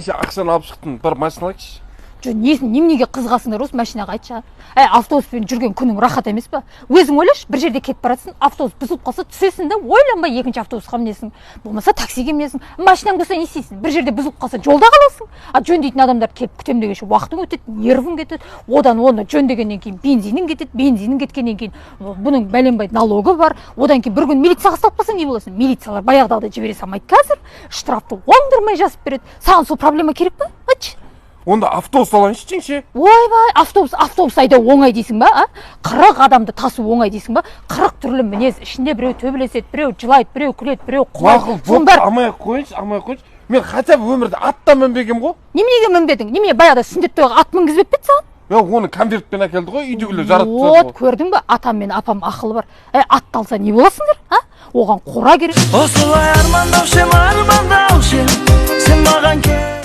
Ақшаны алып шықтым, бір машина алайықшы. Жо, несін, неменеге қызығасыңдар осы машинаға, айтшы, а? Әй, автобуспен жүрген күнің рахат емес па? Өзің ойлашы, бір жерде кетіп баратсың, автобус бұзылып қалса, түсесің да, ойланбай екінші автобусқа мінесің, болмаса таксиге мінесің. Машинаң болса, не істейсің? Бір жерде бұзылып қалса, жолда қаласың. А жөндейтін адамдар келіп күтемін дегенше, уақытың өтеді, нервің кетеді. Одан оны жөндегеннен кейін бензинің кетеді, бензинің кеткеннен кейін бұның бәленбай налогы бар. Одан кейін бір күн милицияға ұсталып қалсаң, не боласың? Милициялар баяғыдағыдай жібере салмайды қазір, штрафты оңдырмай жазып береді. Саған сол проблема керек па, айтшы? Онда автобус алайыншы, жеңше. Ойбай, автобус, автобус айдау оңай дейсің ба, а? 40 адамды тасу оңай дейсің ба? 40 түрлі мінез ішінде: біреу төбелеседі, біреу жылайды, біреу күледі, біреу құлайды. Мақұл. Соның Болды. бәрі. Алмай ақ қояйыншы, алмай ақ қояйыншы. Мен хотя бы өмірде атта мінбегенмін ғой. Неменеге мінбедің? Немене, баяғыда сүндет тойға ат мінгізбеп пе еді саған? Е, оны конвертпен әкелді ғой, үйдегілер жаратып Вот. тастады ғой. Көрдің ба, атам мен апам ақылы бар. Әй, атты алса, не боласыңдар, а? Оған қора керек. Осылай армандаушы ем, армандаушы ем, сен маған кел.